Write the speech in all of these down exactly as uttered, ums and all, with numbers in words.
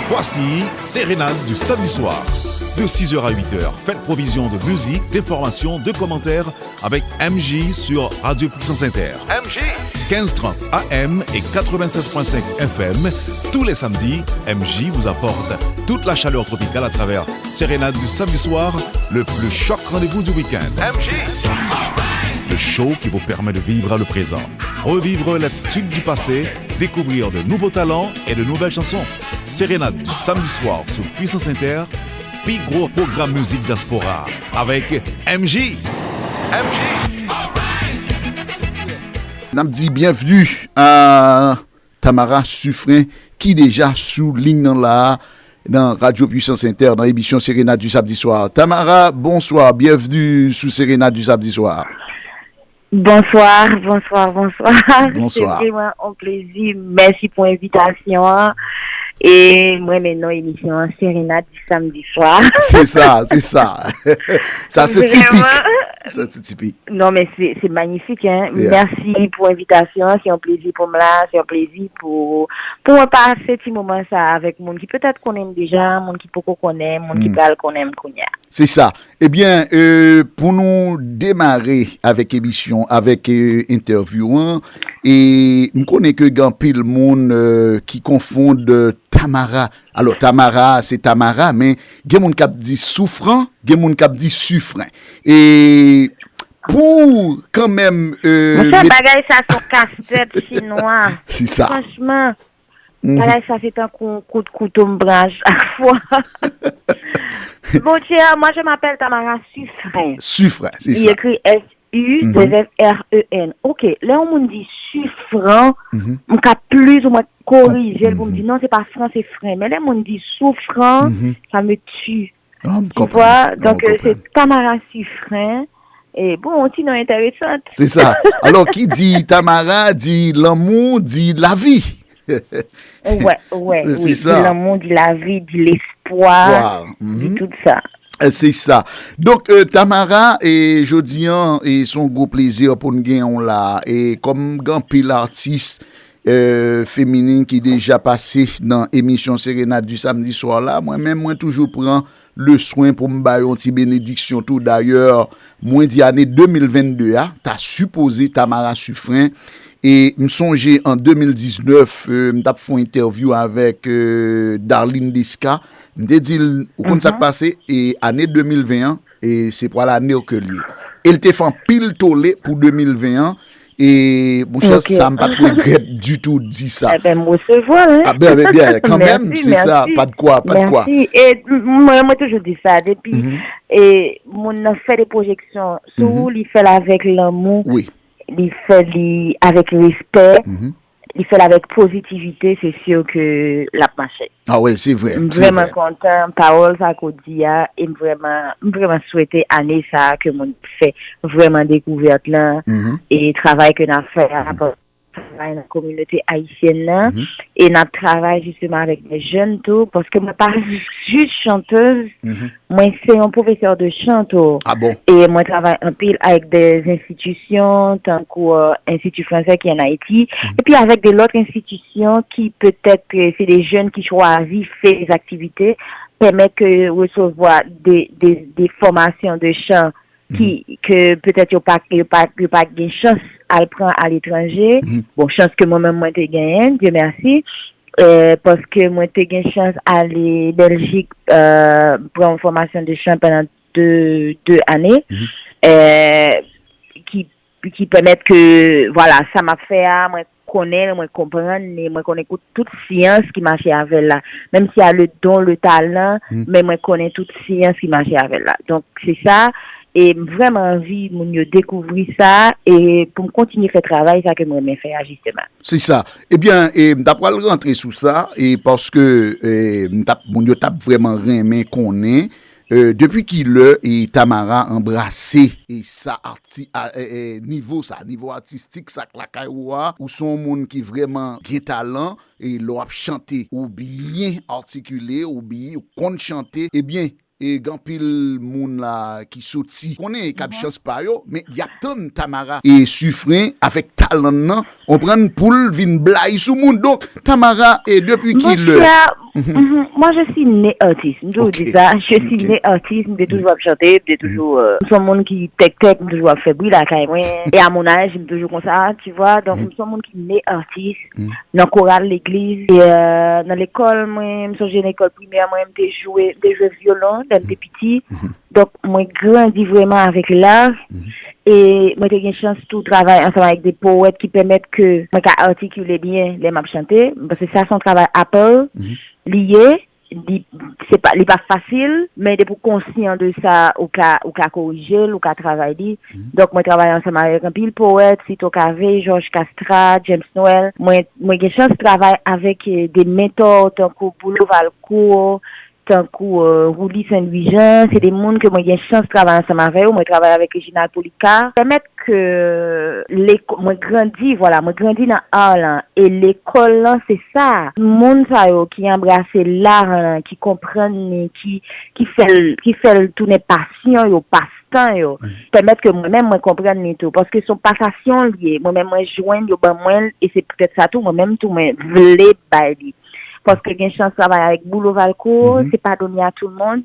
Voici Sérénade du samedi soir. De six heures à huit heures, faites provision de musique, d'informations, de commentaires avec M J sur Radio Puissance Inter. M J. Quinze trente A M et quatre-vingt-seize point cinq F M, tous les samedis, M J vous apporte toute la chaleur tropicale à travers Sérénade du samedi soir, le plus choc rendez-vous du week-end. M J. Le show qui vous permet de vivre le présent, revivre les tubes du passé, découvrir de nouveaux talents et de nouvelles chansons. Sérénade du samedi soir sur Puissance Inter, pi gwo pwogram mizik dyaspora avèk M J. M J. N ap di byenvni a Tamara Suffren ki deja sou liy nan la a nan Radyo Puissance Inter nan emisyon Sérénade du samedi soir. Tamara, bonswa, byenvni sou Sérénade du samedi soir. Bonswa, bonswa, bonswa. Bonswa. Se vreman yon plezi. Mèsi pou envitasyon an. E m renmen non emisyon an, Serenad di Samdi Swa. Se sa, se sa. Sa se tipik. Vreman. Sa se tipik. Non, men se, se manyifik, hein. Yeah. Mèsi pou envitasyon an. Se yon plezi pou m la. Se yon plezi pou, pou mwen pase ti moman sa avèk moun ki petèt konnen m deja, moun ki poko konnen, moun ki pral konnen m kounye a. Se sa. Ebyen, e, pou nou demare avèk emisyon, avèk, e, entèvyou an, e m konnen ke gen anpil moun, e, ki konfonn, e, Tamara. Alò, Tamara, se Tamara, men gen moun k ap di Soufran, gen moun k ap di Sifren. E pou kanmenm, e, Monchè, bagay sa se yon kastèt chinwa. Se sa. Franchman, bagay sa se tankou yon kout kouto m pran a chak fwa. Bon, Thierry, moi je m'appelle Tamara Suffren. Suffren, se sa. Li ekri S U deux F R E N. Ok, lè yon moun di Sifran, m ka plis ou mwen korije l pou m di non, se pa Fran, se Fren. Men lè moun di Soufran, ça me tue. Ah, m konprann. Tu vois? Donk, euh, se Tamara Suffren. E bon, yon ti non enteresan. Se sa. Alò, ki di Tamara, di lanmou, di lavi. Wè, wè, wi. Di lanmou, di lavi, di lespwa, di tout sa. E, se sa. Donk, e, Tamara, e, jodi an, e, se yon gwo plezi pou n genyen w la. E kòm gen anpil atis, e, feminin ki deja pase nan emisyon Serenad di Samdi Swa la, mwen menm, mwen toujou pran le swen pou m ba yo yon ti benediksyon tou. Dayè, mwen di ane de mil vennde a, ta sipoze Tamara Suffren. E m sonje an de mil diznèf, e, m t ap fè yon entèvyou avèk, e, Darline Desca. M te di l, ou konn sa k pase, e ane de mil ven an, e se pral ane ke l ye. E l te fè anpil tole pou de mil ven an. E, monchè, sa m pa t regrèt ditou di sa. Ebyen, m resevwa l, wi. A, byen, byen, byen, kanmenm, se sa, pa de kwa, pa de kwa. Mèsi. E m-, mwen, mwen toujou di sa, depi, e, moun nan fè de pwojeksyon sou ou, li fè l avèk lanmou, li fè li avèk respè, li fè l avèk pozitivite, se si ke l ap mache. A wè, se vre, se vre. M vrèman kontan pawòl sa ke w di a, e m vrèman, m vrèman swete ane sa a ke moun fè vrèman dekouvèt lan, e travay ke n ap fè a, travay nan kominote ayisyèn nan, e n ap travay jisteman avèk de jèn tou, paske mwen pa jis chantèz, mwen se yon pwofesè de chan tou. A bon? E mwen travay anpil avèk de enstitisyon, tankou, euh, Institut Français ki an Ayiti, epi avèk de lòt enstitisyon ki petèt, euh, se de jèn ki chwazi fè de aktivite, pèmèt ke yo resevwa de, de, de fòmasyon de chan ki, ke petèt yo pa, yo pa, yo pa gen chans al pran aletranje. Bon, chans ke mwen menm mwen te genyen, Dye mèsi, euh, paske mwen te gen chans ale Bèljik, euh, pran yon fòmasyon de chan pandan de, de ane, euh, ki, ki pèmèt ke, vwala, sa m ap fè a, mwen konnen l, mwen konprann li, mwen konnen tout, tout syans ki mache avè l la. Menm si a le don, le talan, men mwen konnen tout syans ki mache avè l la. Donk, se sa, e m vrèman anvi moun yo dekouvri sa, e pou m kontinye fè travay sa ke m renmen fè a, jisteman. Se sa. Ebyen, e, m ta pral rantre sou sa, e paske, e, m t ap, moun yo t ap vrèman renmen konnen, e, depi ki lè, e, Tamara anbrase, e, sa arti-, a, e, e, nivo sa, nivo atistik, sa k lakay ou a, ou se yon moun ki vrèman gen talan, e lè w ap chante, ou byen atikile, ou byen, ou konn chante, ebyen, e gen anpil moun la ki soti, konnen e k ap chans pa yo, men y ap tann Tamara e Sifren avèk talan nan, konprann, pou l vin blayi sou moun. Donk, Tamara, e depi ki lè? Monchè, Mhm. Mhm. Moi, je suis née artiste. M toujou di sa. Je suis née artiste. M te toujou ap chante. M te toujou, euh, m se yon moun ki tèk tèk. M toujou ap fè bri lakay mwen. Et à mon âge, m toujou konsa, tu vois. Donk, m se yon moun ki née artiste. Nan koral legliz. E, euh, nan lekòl mwen, m sonje nan lekòl primè mwen, m te jwe, m te jwe vyolon lè m te piti. Donk, mwen grandi vrèman avèk lar. E mwen te gen chans tou travay ansanm avèk de powèt ki pèmèt ke mwen ka atikile byen lè m ap chante. Paske sa se yon travay apa. Li ye, li, se pa, li pa fasil, men depi w konsyan de sa, ou ka, ou ka korije l, ou ka travay li. Donk, mwen travay ansanm avèk anpil powèt, Cito Cavé, Georges Castrat, James Noël. Mwen, mwen gen chans travay avèk, eh, de mentò tankou Boulo Valcourt, tankou, euh, Rouly Saint Louis Jean, se de moun ke mwen gen chans travay ansanm avè yo, mwen travay avèk Reginald Policar, pèmèt ke leko-, mwen grandi, vwala, mwen grandi nan ar lan, e lekòl lan, se sa. Moun sa yo ki anbrase lar lan, ki konprann li, ki, ki fè l, ki fè l tounen pasyon yo, pastan yo, pèmèt ke mwen menm, mwen konprann li tou, paske se yon pasasyon li ye, mwen menm, mwen jwenn, yo ban mwen l, e se poutèt sa tou, mwen menm tou, mwen vle bay li. Paske gen chans travay avèk Boulo Valcourt, se pa done a tout le monde.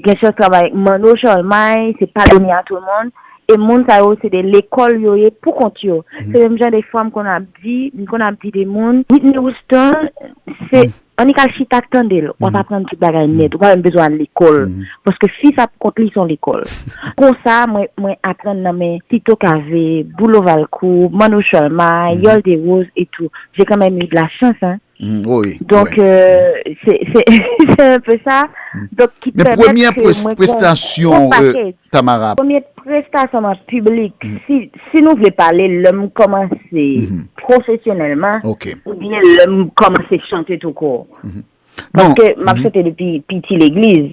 Gen chans travay avèk Manno Cholmay, se pa done a tout le monde. E moun sa yo, se de lekòl yo ye pou kont yo. Se menm jan de fwa m konn ap di, m konn ap di de moun, Whitney Houston, se annik al chita tande l, w ap aprann tout bagay nèt, ou pa menm bezwen al lekòl. Paske fi sa pou kont li se yon lekòl. Konsa, mwen, mwen aprann nan men Cito Cavé, Boulo Valcourt, Manno Cholmay, Yol Desroses et tout. J'ai quand même eu de la chance, hein. Donk, euh, se, se, se un peu sa. Donk, ki pèmèt ke mwen gon, gon pakèt. Tamara. Premye prestasyon nan piblik, si, si nou vle pale, lè m kòmanse pwofesyonèlman, oubyen lè m kòmanse chante tou kou. Paske m ap chante depi piti legliz.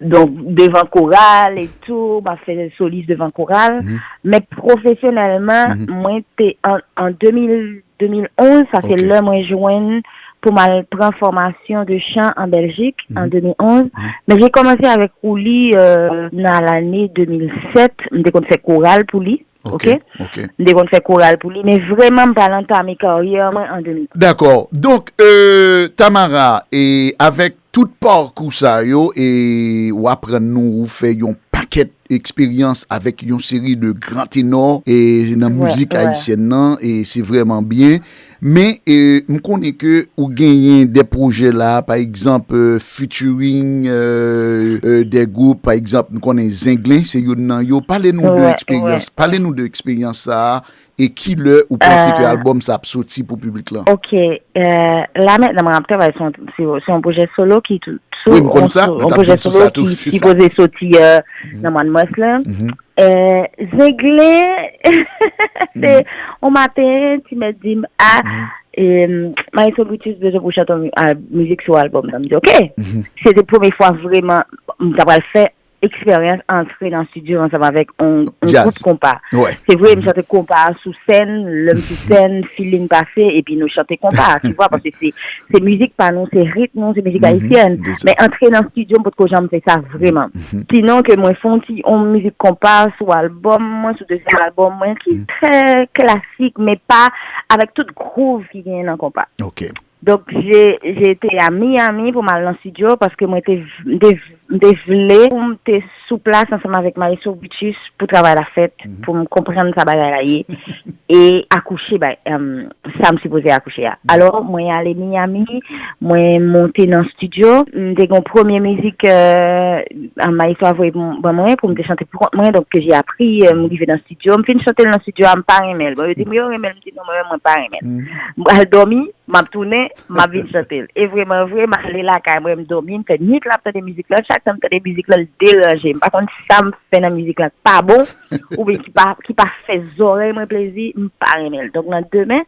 Donk, devan koral e tou, m ap fè solis devan koral. Men pwofesyonèlman, mwen te an, an de mil, de mil onz, sa se lè mwen jwenn pou m al pran fòmasyon de chan an Bèljik an de mil onz. Men j'ai commencé avec Rouly, euh, dans l'année deux mille sept. M te konn fè koral pou li. Ok. M te konn fè koral pou li, men vrèman m pral antame karyè mwen an de mil. Dakò. Donk, euh, Tamara, e avèk tout pakou sa yo, e w aprann nou, ou fè yon pakèt eksperyans avèk yon seri de gran tenò, e nan mizik ayisyèn nan, e se vrèman byen. Men, e, m konnen ke ou genyen de pwojè la, pa egzanp, euh, featuring, euh, euh, de gwoup, pa egzanp, m konnen Zenglen, se youn nan yo. Pale nou de eksperyans, pale nou de eksperyans sa a, e kilè ou panse ke albòm sa ap soti pou piblik lan? Ok, euh, la mentnan mwen ap travay sou, sou, sou yon pwojè solo ki tou, sou, wi, m konn sa, sou, yon pwojè solo ki sipoze soti, euh, nan mwa de mas lan. Euh, Zenglen, se yon maten, Ti Mèt di m, ah, euh, Maestro Brutus bezwen pou chante yon al-, mizik sou albòm nan. M di, ok. Se te premye fwa vrèman m ta pral fè eksperyans antre nan estidyo ansanm avèk yon, yon gwoup konpa. Se vre, m chante konpa sou sèn, lè m sou sèn, feeling pase, epi nou chante konpa, tu vois, paske se, se mizik pa nou, se ritm nou, se mizik ayisyèn. Men antre nan estidyo, m potko janm fè sa vrèman. Sinon, ke mwen fè yon ti, yon mizik konpa sou albòm mwen, sou dezyèm albòm mwen, ki trè klasik, men pa avèk tout gwouv ki genyen nan konpa. Donk, je, je te a Miami pou m al nan estidyo, paske mwen te, m te, m te vle pou m te sou plas ansanm avèk Maestro Brutus pou travay la fèt, pou m konprann sa bagay la ye, e akouche bay, em, sa m sipoze akouche a. Alò, mwen ale Miami, mwen monte nan estidyo, m te gen yon premye mizik, euh, Maestro a voye pou m, ban mwen, pou m te chante pou kont mwen, donk ke j'ai appris, euh, m rive nan estidyo, m fin chante l nan estidyo a, m pa renmen l. Bon, yo di m yo renmen l, m di non, mwen menm, mwen pa renmen l. M pral dòmi, m ap tounen, m ap vin chante l. E vrèman vre, m ale lakay mwen, m dòmi, m fè nwit la ap tande mizik la, chak tan m tande mizik la, l deranje m. M pa konn sa m fè nan mizik la k pa bon, oubyen ki pa, ki pa fè zòrèy mwen plezi, m pa renmen l. Donk, nan demen,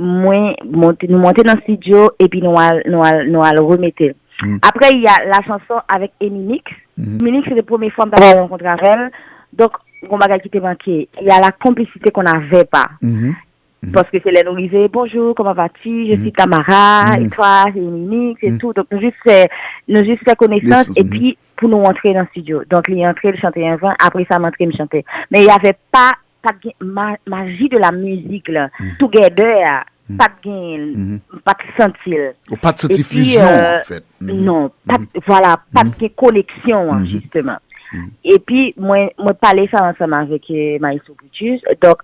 mwen monte, nou monte nan estidyo, epi nou al, nou al, nou al remete l. Apre, y a la chanson avèk Emilix. Emilix, se te premye fwa m t ap rankontre avè l. Donk, gon bagay ki te manke. Y a la complicité qu'on n'avait pas. Paske se lè nou rive, bonjour, comment vas-tu? Je suis Tamara, et toi, c'est Emilix, et tout. Donk, nou jis fè, nou jis fè konesans, epi pou nou antre nan estidyo. Donk, li antre, li chante anvan, apre sa, m antre, m chante. Men y avè pa, pa t gen ma-, maji de la mizik la. Together a, m pa t genyen l, m pa t santi l. Ou pa t santi fizyon an, anfèt. Non, pa t, vwala, pa t gen koneksyon an, jisteman. Epi, mwen, mwen pale sa ansanm avèk eh, Maestro Brutus. Donk,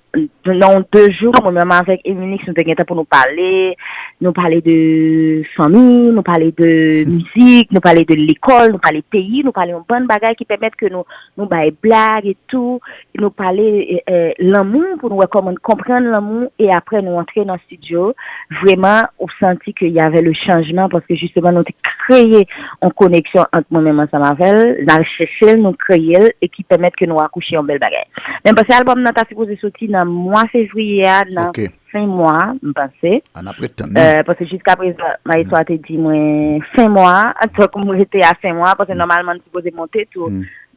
nan de jou, mwen menm avèk Eminix, nou te gentan pou nou pale. Nou pale de fanmi, nou pale de mizik, nou pale de lekòl, nou pale peyi, nou pale yon bann bagay ki pèmèt ke nou, nou bay blag e tou. Nou pale eh, eh, lanmou pou nou wè kòman n konprann lanmou e apre nou antre nan estidyo. Vreman, ou santi ke y avè le chanjman paske jisteman nou te kreye yon koneksyon ant mwen menm ansanm avè l. N al chèche l, nou kreye l e ki pèmèt ke nou akouche yon bèl bagay. Men m panse albòm nan ta sipoze soti nan mwa fevriye a, nan fen mwa, m panse. Ann ap ret tann li. Euh, paske jiska prezan, Maestro a te di mwen fen mwa, donk m rete a fen mwa, paske nòmalman n sipoze monte tou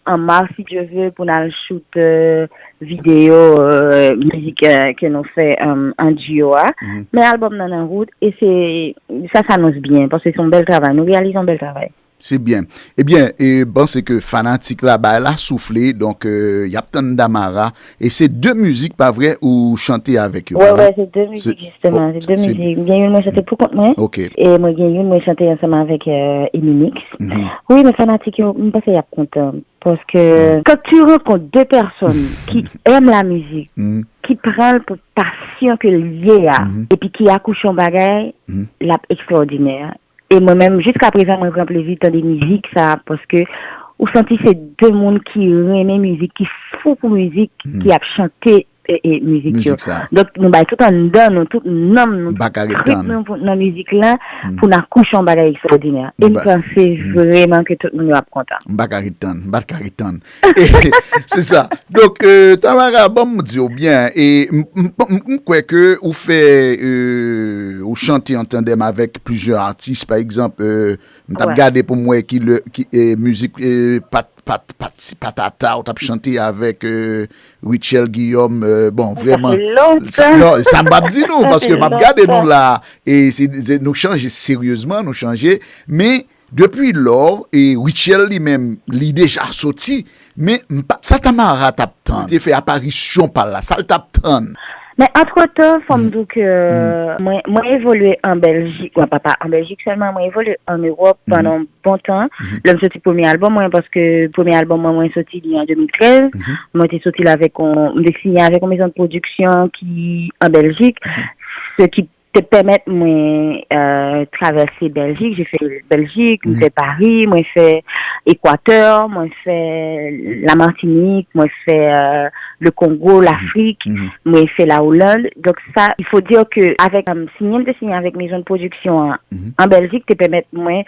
an mas, si Dye ve, pou n al shoot euh, videyo euh, mizik euh, ke nou fè euh, an duo a. Men albòm nan nan wout e se sa, sa anons byen, paske se yon bèl travay. Nou reyalize yon bèl travay. Se byen. Ebyen, e, m panse ke fanatik la bay la soufle, donk euh, y ap tann Damara. E se de mizik, pa vre, ou chante avèk yo, pa vre? Wè, wè, se de mizik, jisteman. Se de mizik. Gen youn mwen chante pou kont mwen. Ok. E mwen gen youn mwen chante ansanm avèk euh, Eminix. Wi, men fanatik yo, m panse y ap kontan. Paske quand tu rencontres deux personnes qui aiment la musique, qui prennent pour passion ke l ye a, epi ki akouche yon bagay, l ap ekstraòdinè. E mwen menm, jiska prezan, mwen pran plezi tande mizik sa, paske ou santi se de moun ki renmen mizik, ki fou pou mizik, ki ap chante e, e mizik yo. Donk, nou bay tout anndan nou, tout nanm nou, tout trip nou pou- nan mizik la, pou n akouche yon bagay ekstraòdinè. E m panse vreman ke tout moun yo ap kontan. M pa ka ret tann, m pa ka ret tann. Se sa. Donk, euh, Tamara, ban m di w byen, e m- m- m- m kwè ke ou fè euh, ou chante an tandèm avèk plizyè atis, pa egzanp, euh, m t ap gade pou m wè ki le ki eh, mizik eh, pat pat pat si patata ou t ap chante avèk euh, Rutshelle Guillaume euh, bon, vrèman, non, sa m p ap di nou paske m ap gade nou la, e se, se- nou chanje seryezman, nou chanje, men depi lò, e Rutshelle li menm li deja soti, men m pa- sa Tamara t ap tann, te fè aparisyon pa l la, sa l t ap tann. Men antretan, fò m di w ke mwen, mwen evolye an Bèljik, mwen pa, pa an Bèljik sèlman, mwen evolye an Ewòp pandan yon bon tan. Lè m soti premye albòm mwen, paske premye albòm mwen, mwen soti li an de mil trèz, mwen te soti l avèk yon, m te siyen avèk yon mezon de pwodiksyon ki an Bèljik, se ki te pèmèt mwen euh, travèse Bèljik. J'ai fait Belgique, m fè Paris, mwen fè Ekwatè, mwen fè la Martinique, mwen fè euh, le Congo, l'Afrique, mwen fè la Hollande. Donc ça, il faut dire que avec euh, siyen m te siyen avèk mezon de pwodiksyon an an Bèljik te pèmèt mwen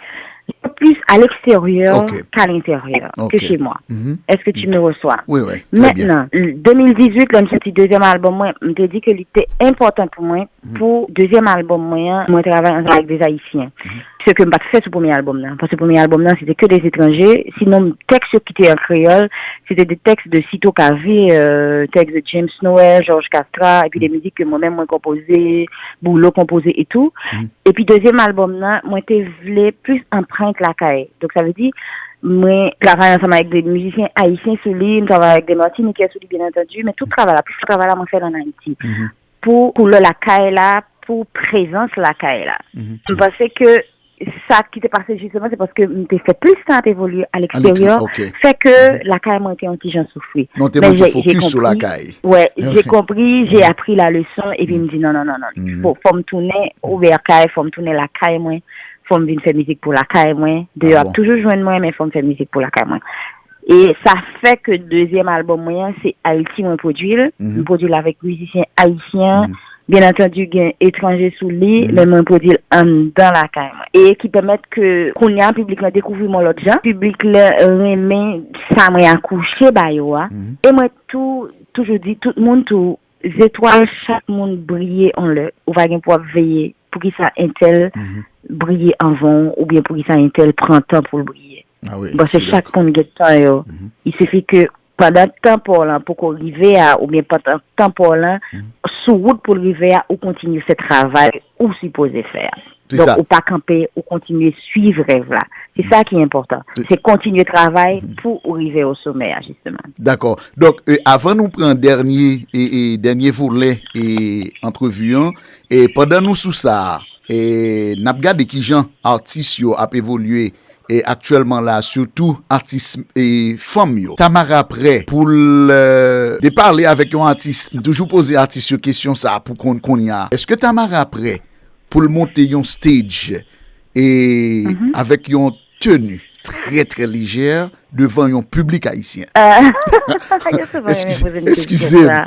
plis à l'extérieur qu'à l'intérieur, que chez moi. Est-ce que tu me reçois? Mentnan, de mil dizuit, lè m soti dezyèm albòm mwen, m te di ke li te enpòtan pou mwen pou dezyèm albòm mwen an, mwen travay ansanm avèk de Ayisyen. Se ke m pa t fè sou premye albòm nan. Paske premye albòm nan, se te ke de etranje. Sinon, tèks yo ki te an kreyòl, se te de tèks de Cito Cavé, euh, tèks de James Noël, Georges Castrat, epi de mizik ke mwen menm mwen konpoze, Boulo konpoze etou. Epi dezyèm albòm nan, mwen te vle plis anprent lakay. Donk, sa vle di, mwen travay ansanm avèk de mizisyen ayisyen sou li, m travay avèk de Matinikè sou li, byen antandi, men tout travay la, plis travay la, mwen fè l an Ayiti. Pou koulè lakay la, pou prezans lakay la. M panse ke sa ki te pase jisteman, se paske m te fè plis tan ap evolye a leksteryè, fè ke lakay mwen te yon ti jan soufri. Men j'ai, j'ai compris, ouais, j'ai compris, j'ai appris la leçon, epi m di non, non, non, non, fò, fò m tounen ouvè kay, fò m tounen lakay mwen, fò m vin fè mizik pou lakay mwen. Deyò ap toujou jwenn mwen, men fò m fè mizik pou lakay mwen. E sa fè ke dezyèm albòm mwen an, se Ayiti mwen pwodui l. M pwodui l avèk mizisyen ayisyen. Byen antandi, gen etranje sou li, men mwen pwodui l anndan lakay mwen. E ki pèmèt ke kounye a, piblik lan dekouvri m yon lòt jan. Piblik lan renmen sa mwen akouche ba yo a. E mwen tou, toujou di, tout moun tou, zetwal chak moun briye yon lè. Ou pa gen pou w ap veye poukisa entèl briye anvan w, oubyen poukisa entèl pran tan pou l briye. Bon, se chak moun gen tan yo. Il suffit que pandan tan pa w lan poko rive a, oubyen pandan tan pa w lan sou wout pou l rive a, ou kontinye fè travay ou sipoze fè a. Donk, ou pa kanpe, ou kontinye swiv rèv la. Se sa ki enpòtan. Se kontinye travay pou ou rive o somè a, jisteman. Dakò. Donk, e, avan nou pran dènye, e, e, dènye volè, e, antrevi an, e, pandan nou sou sa, e, n ap gade kijan atis yo ap evolye, e, aktyèlman la, sitou atis, e, fanm yo. Tamara prè pou l, e, depale avèk yon atis. M toujou poze atis yo kesyon sa pou konn kounye a. Èske Tamara prè pou l monte yon stage e avèk yon teni trè, trè lejè devan yon piblik ayisyen? Yo souvan renmen poze m kesyon sa.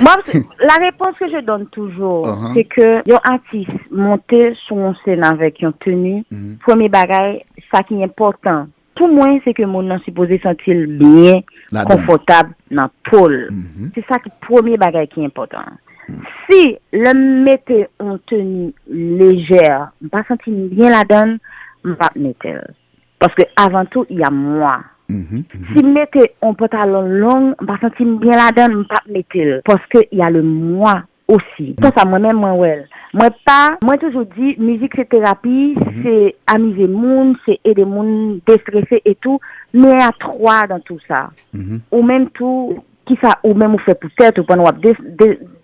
Mwen, la réponse que je donne toujours, se ke yon atis monte sou yon sèn avèk yon teni, premye bagay, sa ki enpòtan pou mwen, se ke moun nan sipoze santi l byen, konfòtab nan po l. Se sa ki premye bagay ki enpòtan an. Si lè m mete yon teni lejè, m pa santi m byen ladan l, m p ap mete l. Paske avan tou, y a mwa. Si m mete yon pantalon long, m pa santi m byen ladan l, m p ap mete l. Paske y a le mwa osi. Konsa mwen menm mwen wè l. Mwen pa, mwen toujou di mizik se terapi, se amize moun, se ede moun destrese e tou, men y a twa dan tou sa. Ou menm tou, kisa ou menm ou fè pou tèt ou pandan w ap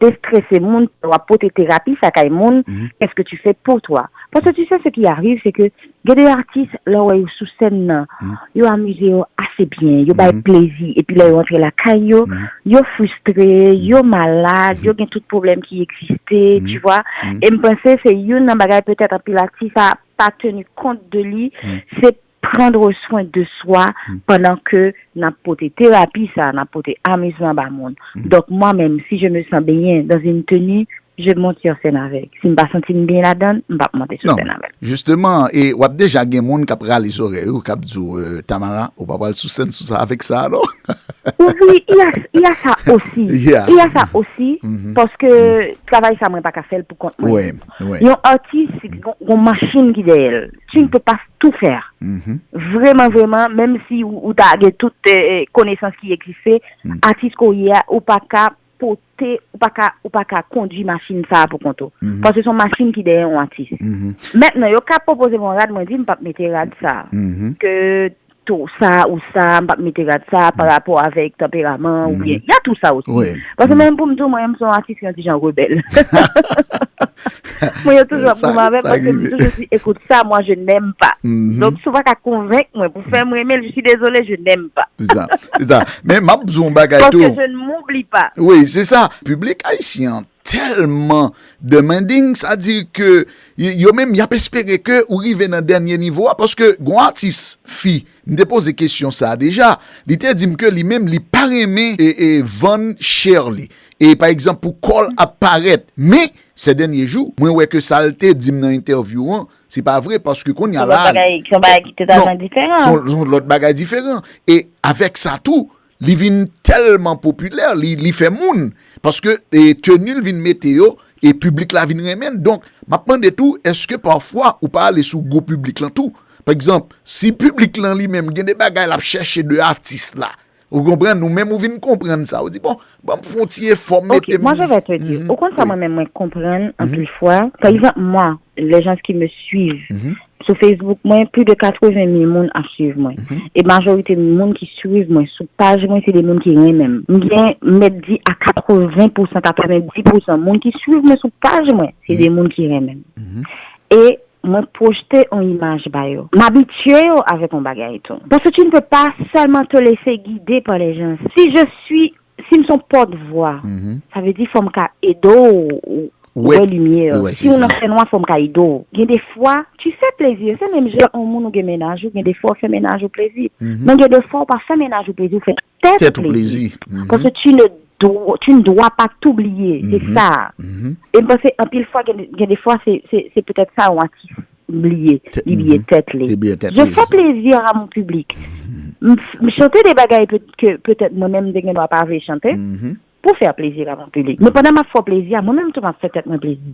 destrese moun, w ap pote terapi sa kay moun, qu'est-ce que tu fais pour toi? Parce que tu sais ce qui arrive, c'est que gen de atis, lè w wè yo sou sèn nan, yo amize yo ase byen, yo bay plezi, epi lè yo antre lakay yo, yo fristre, yo malad, yo gen tout pwoblèm ki egziste, tu vois. E m panse se youn nan bagay petèt anpil atis a pa teni kont de li, se prendre soin de soi pandan ke n ap pote terapi sa, n ap pote amizman ba moun. Donk mwen menm, si je me sens bien dans une tenue, je monte sur scène avec. Si m pa santi m byen ladan l, m p ap monte sou sèn avè l. Jisteman, e w ap deja gen moun k ap rale zòrèy ou, k ap di w, Tamara, ou pa pral sou sèn sou sa avèk sa non. Wi, il y a, il y a ça aussi. Il y a ça aussi, paske travay sa mwen pa ka fè l pou kont mwen. Yon atis, gon machin ki dèyè l. Tu ne peux pas tout faire. Vrèman, vrèman, menm si ou ta gen tout konesans ki egziste, atis ke w ye a, ou pa ka pote, ou pa ka, ou pa ka kondwi machin sa a pou kont ou. Paske se yon machin ki dèyè yon atis. Mentnan, yo ka pwopoze m yon rad, mwen di m p ap mete rad sa. Ke to sa ou sa, m p ap mete rad sa pa rapò avèk tanperaman oubyen, y a tout sa osi. Paske menm pou m di w, mwen menm se yon atis ki yon ti jan rebèl. Mwen yo toujou ap goumen avè m paske m toujou di, écoute, ça, moi, je n'aime pas. Donk, si w pa ka konvenk mwen pou fè m renmen l, je suis désolé, je n'aime pas. Se sa, se sa. Men m ap di w yon bagay tou. Paske je ne m'oublie pas. Wi, se sa. Piblik ayisyen an tèlman demanding, sa di ke yo menm y ap espere ke ou rive nan dènye nivo a, paske gon atis fi, m te poze kesyon sa a deja, li te di m ke li menm li pa renmen e, e vann chè li. E pa egzanp pou kò l ap parèt. Men, sè dènye jou, mwen wè ke sa l te di m nan entèvyou an, se pa vre, paske kounye a la. Se yon lòt bagay, se yon bagay ki totalman diferan. Se yon lòt bagay diferan. E avèk sa tou, li vin tèlman popilè, li, li fè moun. Paske e, teni l vin mete yo, e piblik la vin renmen l. Donk, m ap mande tou, èske pafwa ou pa ale sou gou piblik lan tou? Pa egzanp, si piblik lan li menm gen de bagay l ap chèche de atis la, ou konprann, ou menm ou vin konprann sa, ou di, bon, ban m fè yon ti efò, m mete m. Ok, moi je vais te dire, ou konn sa mwen menm mwen konprann anpil fwa. Pa egzanp, mwen, les gens qui me suivent, sou Facebook mwen, plus de quatre-vingt mille moun ap swiv mwen. E majorite moun ki swiv mwen sou paj mwen, se de moun ki renmen m. M gen, m mèt di a katreven pousan, katrevendis pousan moun ki swiv mwen sou paj mwen, se de moun ki renmen m. E mwen pwojte yon imaj ba yo. M abitye yo avèk yon bagay tou. Parce que tu ne peux pas seulement te laisser guider par les gens. Si je suis, si m se yon pòtvwa, sa vle di fò m ka ede w wè limyè. Si w nan fènwa, fò m ka ede w. Gen de fwa, tu fais plaisir. Se menm jan yon moun ou gen mennaj ou, gen de fwa w fè mennaj ou plezi. Men gen de fwa w pa fè mennaj ou plezi, ou fè tèt ou plezi. Paske tu ne dois, tu ne dois pas t'oublier. Se sa. E m panse anpil fwa, gen, gen de fwa, se, se, se petèt sa yon atis bliye, li bliye tèt li. Je fais plaisir à mon public. M, m chante de bagay pe, ke petèt mwen menm m te gen dwa pa vle chante pou faire plaisir à mon public. Men pandan m ap fè w plezi a, mwen menm tou m ap fè tèt mwen plezi.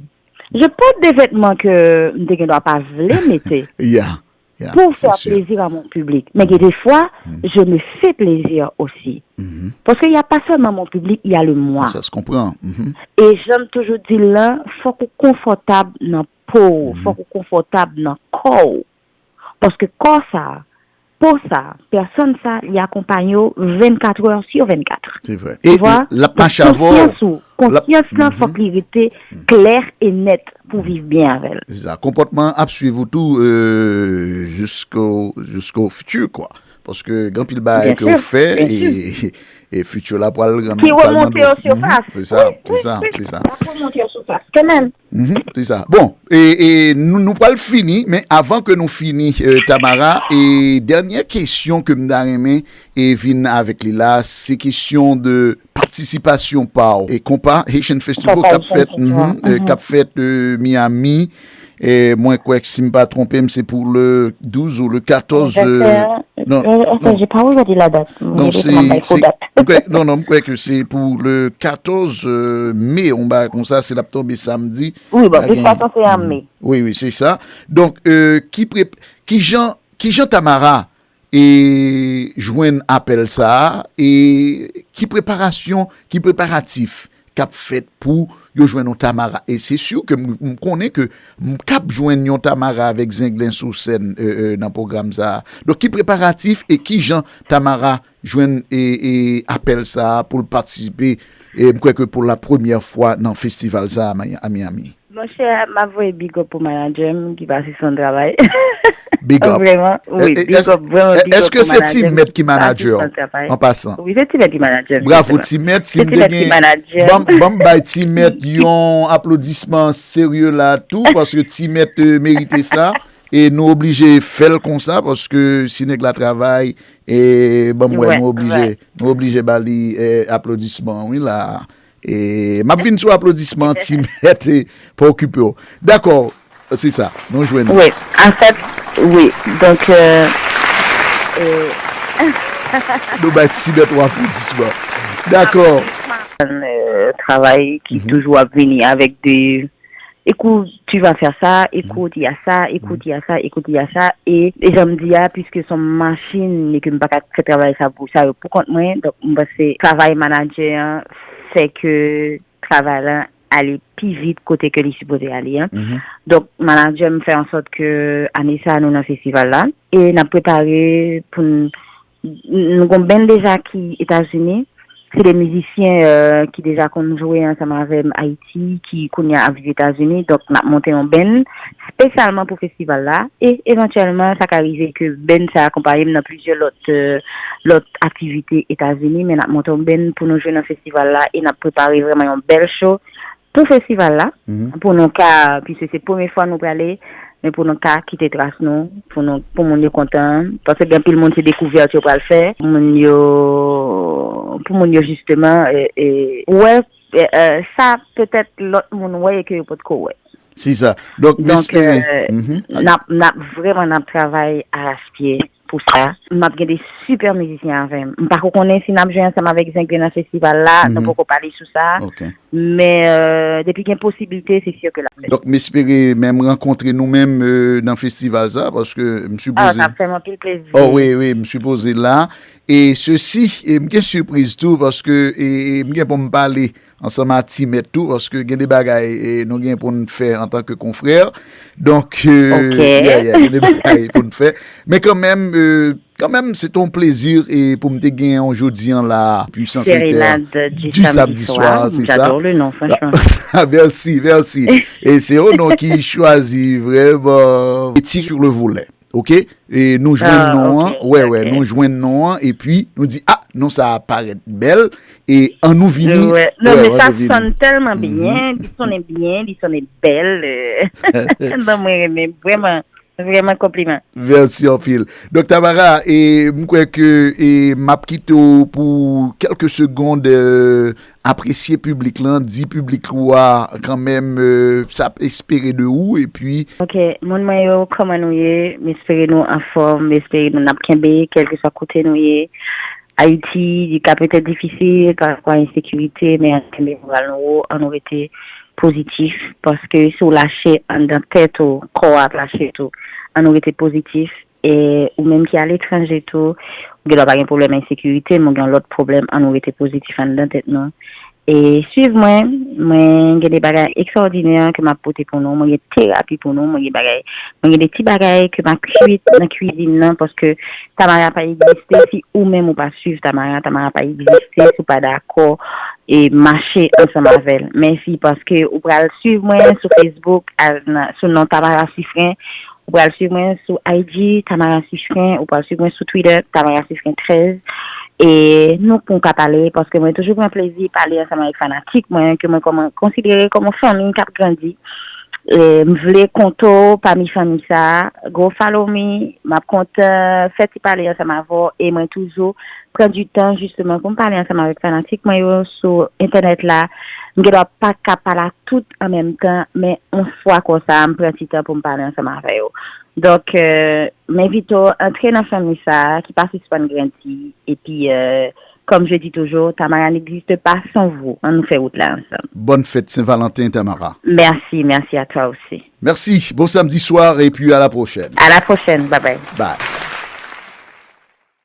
Je porte des vêtements ke m te gen dwa pa vle mete. Pour faire plaisir à mon public. Men gen de fwa, je me fais plaisir aussi. Paske y a pas seulement mon public, y a le moi. Sa se konpran. E jan m toujou di l lan, fòk ou konfòtab nan po w, fòk ou konfòtab nan kò w. Paske kò sa a, po sa a, pèsòn sa a, li akonpanye w vennkat è sou vennkat. Se vre. E l ap mache avè w. Konsyans ou, konsyans lan, fòk li rete klè e nèt pou viv byen avè l. Se sa. Konpòtman an ap swiv ou tou jisko jisko fiti kwa. Paske gen anpil bagay ke w fè e e fiti w la pral rann. Ki remonte o sifas. Se sa, se sa, se sa. Ki remonte o sifas kanmenm. Se sa. Bon, e, e nou, nou pral fini, men avan ke nou fini, Tamara, e dènyè kesyon ke m ta renmen e vin avèk li la, se kesyon de patisipasyon pa w e konpa Haitian Festival k ap fèt, k ap fèt Miami. E mwen kwè si m pa twonpe m se pou le douz ou le katòz. Non, non, non. Non, m kwè ke se pou le katòz me, yon bagay konsa, se l ap tonbe samdi. Wi, bon, de tout fason se an me. Wi, wi, se sa. Donk, ki pre, kijan, kijan Tamara e jwenn apèl sa a e ki preparasyon, ki preparatif k ap fèt pou yo jwenn yon Tamara. E se si ke m, m konnen ke m k ap jwenn yon Tamara avèk Zenglen sou sèn nan pwogram sa a. Donk, ki preparatif e kijan Tamara jwenn e, e apèl sa a pou l patisipe, e m kwè ke pou la premyè fwa nan festival sa a a Miami? Monchè, m ap voye big up pou manadjè m ki pa sispann travay. Big up. Vrèman, wi, big up, vrèman big up pou manadjè m ki pa sispann travay. An pasan. Wi, se Ti Mèt ki manadjè m. Bravo Ti Mèt, si m te gen, ban m bay Ti Mèt yon aplodisman serye la tou, paske Ti Mèt merite sa. E nou oblije fè l konsa, paske si nèg la travay, e ban m wè, nou oblije, nou oblije ba li aplodisman, wi la. E m ap vin sou aplodisman Ti Mèt, pa okipe w. Dakò, se sa, nou jwenn. Wi, anfèt, wi. Donk, nou bay Ti Mèt yon aplodisman. Dakò. Travay ki toujou ap vini avèk de écoute, tu vas faire ça, écoute, il y a ça, écoute, il y a ça, écoute, il y a ça. E, e jan m di a, piske se yon machin e ke m pa ka fè travay sa pou sa yo pou kont mwen, donk m panse travay manadjè an fè ke travay la ale pi vit kote ke li sipoze ale an. Donk manadjè m fè an sòt ke ane sa a nou nan festival la e n ap prepare pou n Nou gen yon band deja ki Etazini. Se de mizisyen ki deja konn jwe ansanm avè m Ayiti, ki kounye a ap viv Etazini. Donk, n ap monte yon band espesyalman pou festival la. E evantyèlman, sa ka rive ke band sa akonpaye m nan plizyè lòt lòt aktivite Etazini. Men n ap monte yon band pou nou jwe nan festival la e n ap prepare vrèman yon bèl show pou festival la, pou nou ka, piske se premye fwa nou prale, men pou nou ka kite tras nou, pou nou, pou moun yo kontan, paske gen anpil moun se dekouvèt yo pral fè, pou moun yo, pou moun yo jisteman wè sa petèt lòt moun wè e ke yo potko wè. Se sa. Donk, m espere. N ap, n ap vrèman, n ap travay araspye pou sa. M ap gen de sipè mizisyen avè m. M pako konnen si n ap jwe ansanm avèk Zenglen nan festival la, nou poko pale sou sa. Men depi gen posiblite, se si ke l ap fèt. Donk, m espere menm rankontre nou menm nan festival sa, paske m sipoze. Ah, sa ap fè m anpil plezi. Oh, wi, wi, m sipoze la. E sesi, e m gen sipriz tou, paske e, e m gen pou m pale ansanm a Ti Mèt tou, paske gen de bagay nou gen pou n fè antanke konfrè. Donk, gen de bagay pou n fè. Men kanmenm, kanmenm, se te yon plezi pou m te genyen w jodi an la, Puissance Inter, du samedi soir, se sa. Mèsi, mèsi. E se yon non ki chwazi vrèman. Petit sur le volet. Oke? E nou jwenn non an, wè, wè, nou jwenn non an, epi nou di, ah, non sa a parèt bèl, e ann nou vini. Non, men sa sonn tèlman byen, li sonnen byen, li sonnen bèl. Ban mwen renmen, vrèman, vrèman konpliman. Mèsi anpil. Donk, Tamara, e m kwè ke e m ap kite w pou kèlke segond, apresye piblik lan, di piblik ou a kanmenm sa ap espere de ou, epi. Oke, moun mwen yo, kòman nou ye? M espere nou anfòm, m espere nou n ap kenbe, kèlkeswa kote nou ye. Ayiti, li ka petèt difisil parapò a ensekirite, men ann kenbe moral nou wo, ann nou rete pozitif, paske si w lache anndan tèt ou, kò a ap lache tou. Ann nou rete pozitif, e ou menm ki aletranje tou, ou gendwa pa gen pwoblèm ensekirite, men w gen yon lòt pwoblèm, ann nou rete pozitif anndan tèt nou. E swiv mwen, mwen gen de bagay ekstraòdinè ke m ap pote pou nou, mwen gen terapi pou nou, mwen gen bagay, mwen gen de ti bagay ke m ap kwit nan kwizin nan, paske Tamara pa egziste si ou menm ou pa swiv Tamara, Tamara pa egziste si ou pa dakò e mache ansanm avè l. Mèsi paske ou pral swiv mwen sou Facebook, al nan, sou non Tamara Sifren, ou pral swiv mwen sou I G, Tamara Sifren, ou pral swiv mwen sou Twitter, Tamara Sifren trèz. E nou pou ka pale, paske mwen toujou pran plezi pale ansanm avèk fanatik mwen, ke mwen kòman, konsidere kòm yon fanmi k ap grandi. E m vle konte w pami fanmi sa a. Go follow me, m ap kontan fè ti pale ansanm avè w, e mwen toujou pran di tan, jisteman, pou m pale ansanm avèk fanatik mwen yo sou entènèt la. M gen dwa pa ka pale ak tout an menm tan, men yon fwa konsa, m pran ti tan pou m pale ansanm avè yo. Donk, euh, m envite w antre nan fanmi sa a ki pa sispann grandi. Epi, euh, comme je dis toujours, Tamara n'existe pas sans vous. Ann nou fè wout la ansanm. Bonne fête Saint-Valentin, Tamara. Merci, merci à toi aussi. Merci. Bon samedi soir et puis à la prochaine. À la prochaine. Bye bye. Bye.